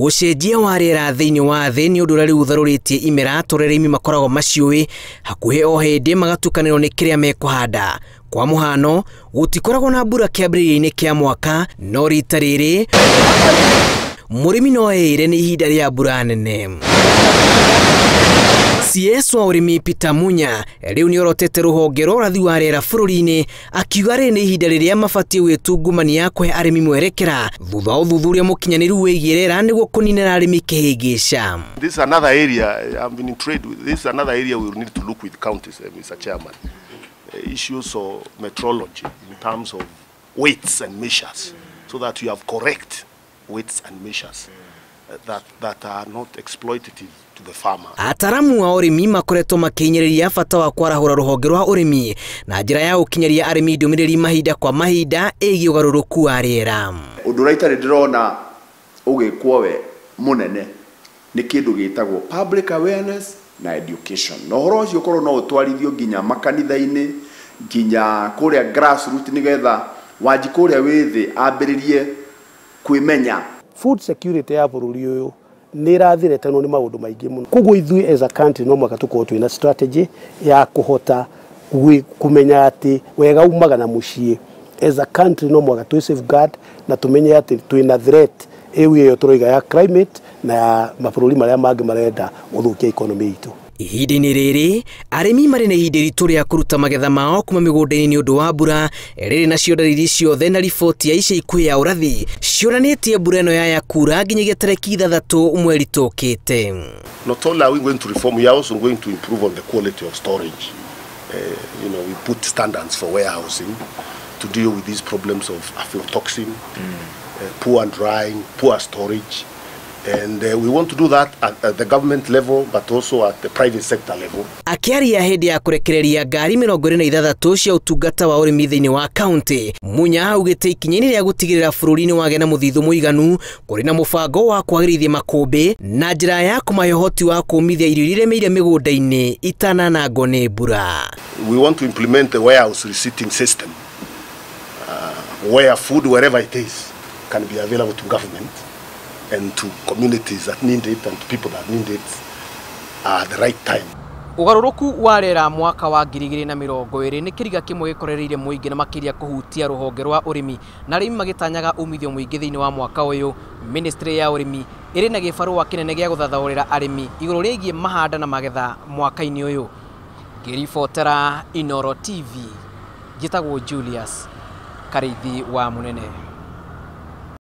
Ũcenjia wa rĩera thĩinĩ wa thĩ nĩ ũndũ ũrĩa rĩu ũtharũrĩtie imera tũrĩa arĩmi makoragwo maciũĩ hakuhĩ o hĩndĩ magatukanĩrwo nĩ kĩrĩa mekũhanda. Kwa mũhano, gũtikoragwo na mbura kĩambĩrĩria-inĩ kĩa mwaka, no rita rĩrĩ mũrĩmi no eĩre nĩ ihinda rĩa mbura nene. CS wa ũrĩmi Peter Munya rĩu nĩorotete rũhonge rwa ũrathi wa rĩera bũrũri-inĩ akiuga rĩrĩ nĩ ihinda rĩrĩa mabatiĩ gwĩtungumania kũhe arĩmi mwerekera thutha wa ũthuthuria mũkinyanĩru wĩgiĩ rĩera nĩguo kũninĩra arĩmi kĩhĩngĩca. This is another area I've been in trade with. This is another area we will need to look with counties, Mr. Chairman. Issues of meteorology in terms of weights and measures, so that you have correct weights and measures that are not exploitative to the farmer. Ataramu a ũrĩmi makoretwo makĩhinyĩrĩria bata wa kwarahũra rũhonge rwa ũrĩmi na njĩra ya gũkinyĩria arĩmi ndũmĩrĩri mahinda kwa mahinda ĩgiĩ ũgarũrũku wa rĩera. Ũndũ ũrĩa itarĩ ndĩrona ũgĩkwo we mũnene nĩ kĩndũ gĩtagwo public awareness na education. Na ũhoro ũcio ũkorwo no ũtwarithio nginya makanitha-inĩ, nginya kũrĩa grassroots, nĩgetha wanji kũrĩa wĩ thĩ ambĩrĩrie kwĩmenya. Food security ya bũrũri ũyũ nĩ ĩrathiretanwo nĩ maũndũ maingĩ mũno. Koguo ithuĩ as a country no mũhaka tũkorwo twĩna strategy ya kũhota kũmenya atĩ wega umaga na mũciĩ. As a country no mũhaka twĩ safeguard na tũmenye atĩ twĩna threat ĩyo ĩyo tũroiga ya climate na ya mabũrũri marĩa mangĩ marenda gũthũkia economy itũ. Ihinda-inĩ rĩrĩ arĩmi marĩ na ihinda iritũ rĩa kũruta magetha mao kuma mĩgũnda-inĩ nĩ ũndũ wa mbura rĩrĩ nacio ndariri ciothe na riboti ya ica ikuhĩ ya ũrathi cionanĩtie mbura ĩno yaya kura nginyagia tarĩki 6 mweri tũkĩte. Not only are we going to reform, we are also going to improve on the quality of storage. We put standards for warehousing to deal with these problems of aflatoxin, poor drying, poor storage. And we want to do that at the government level, but also at the private sector level. Akĩaria hĩndĩ ya kũrekereria ngari 26 cia ũtungata wa ũrĩmi thĩinĩ wa kaunti, Munya augĩte ikinya-inĩ rĩa gũtigĩrĩra bũrũri nĩ wagĩa na mũthithũ mũiganu kũrĩ na mũbango wa kwagĩrithia makũmbĩ na njĩra ya kũmahe ũhoti wa kũmithia irio iria iremeire mĩgũnda-inĩ itananangwo nĩ mbura. We want to implement the warehouse receipting system, where food, wherever it is, can be available to government and to communities that need it and to people that need it at the right time. Ũgarũrũku wa rĩera mwaka wa 2020 nĩ kĩriga kĩmwe gĩkorereire mũingĩ na makĩria kũhutia rũhonge rwa ũrĩmi na arĩmi magĩtanyaga umithio mũingĩ thĩinĩ wa mwaka ũyũ. Ministry ya ũrĩmi ĩrĩ na gĩbarũa kĩnene gĩa gũthathaũrĩra arĩmi igũrũ rĩgiĩ mahanda na magetha mwaka-inĩ ũyũ. Ngĩribotera Inooro TV, njĩtagwo Julius Karithi wa Munene.